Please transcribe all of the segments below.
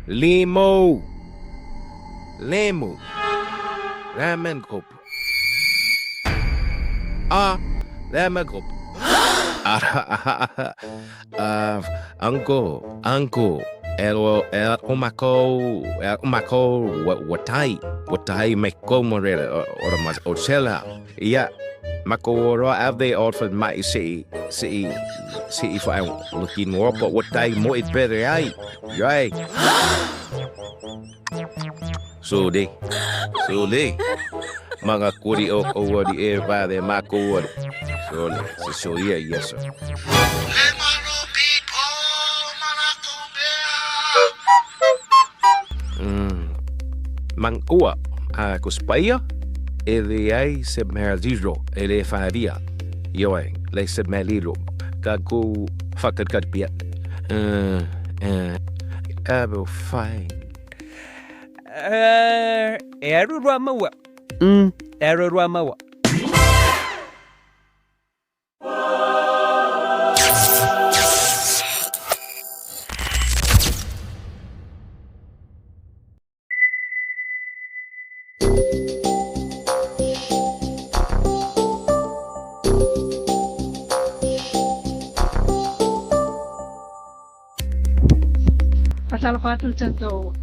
Limo. Lemu. Ramen group. A. Ramen group. Uh, uncle, uncle, ero e o mako, e o mako wa tai, wa tai me komorere o ma o sela. Ia mako ro ave o for mai si si si if I looking more but what tai mo it better ai. Right. So de. So de. Mga kuri o o di e va de mako. So le so so ia yes sir. Mangua a kuspaia e le ai se merziro e le faria. Ioe le se melilo ka ku whakakarpia. Abo whai. E aru rua maua. E aru rua maua. Faatalofa atu le tatou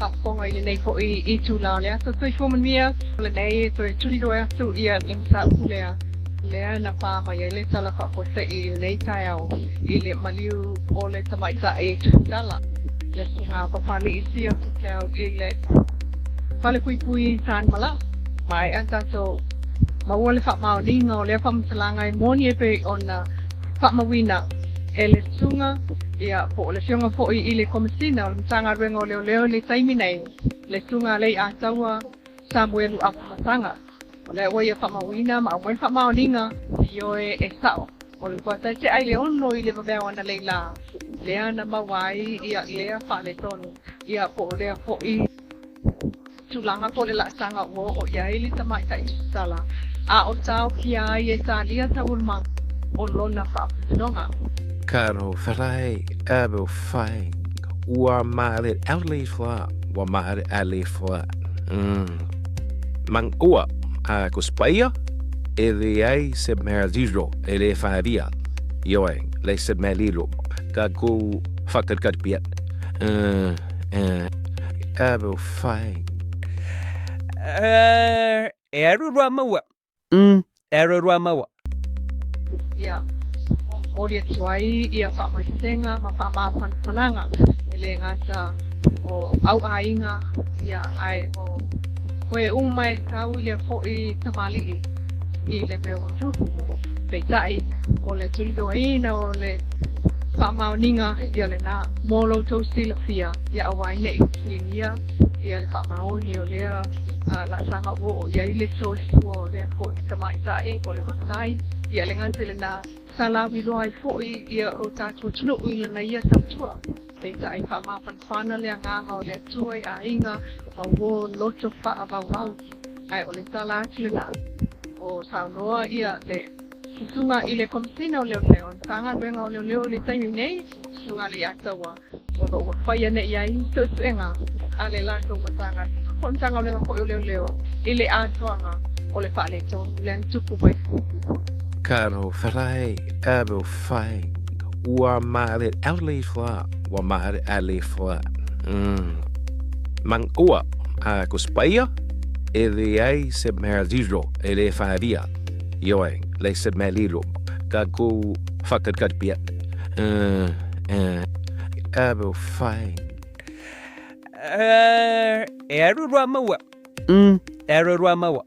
faafofoga i lenei foi itula o le aso soifua manuia lenei e toe tuliloe atu ia le mataupu lea lea na pā mai ai le tala faafuasei i lenei taeao i le maliu o le tamaitai Tusitala le susuga Papali'i Sia Pukau i le Falepuipui i Tānemalaa. Maea tatou maua le faamaoniga o lea faamatalaga e moni e pei ona faamauina e le susuga ia po o le afioga foi i le Komesina o le Matagaluega o Leoleo i le taimi nei, le susuga a Leiataua Samuelu Afamasaga. O lea ua ia faamauina ma aumai le faamaoniga ioe e sao. O le fuataite'a i le 6 i le vaveo analeila lea na maua ai ia lea faaletonu ia po o lea foi tulaga po o le laasaga ua oo i ai le tamaitai tusitala, a o taofia ai e talia taualumaga o lona faamasinoga. Karo wharai abo whai ua mare ale wha ua mare ale wha mang ua a kuspaia e le ai se merziro e le wharia ioe le se melilo ka ku whakakarpia abo whai. E aru rua maua. E aru rua maua. Ia momoli atu ai ia faamaisega ma faamafanafanaga e le gata o au aiga ia ae o koe uma e tau i lea foi tamalii i le mea ua tupu. Peitai o le tuliloaina o le faamaoniga ia lena mo lo outou silafia ia aua ai nei fesiligia ia le faamaoni o lea laasaga ua oo i ai le soifua o lea foi tamaitai o le matai ia le gata i lena sa lauiloa ai foi ia o tatou atunuu i lana ia tautua. Peitai faamafanafana le agaga o le Atua i aiga ma uo loto faavauvau ae o le tala atu lena o saunoa ia le susuga i le Komesina o Leoleo, le Matagaluega o Leoleo i le taimi nei, susuga Leiataua o lo o ua faia nei ai suesuega a le latou Matagaluega po o le Matagaluega foi o Leoleo i le atoaga o le faaletonu lea na tupu mai. Karo wharai abo whai ua mare ale wha ua mare ale wha mang ua a kuspaia e le ai se merziro e le wharia ioe le se melilo ka ku whakakarpia abo whai. E aru rua maua. E aru rua maua.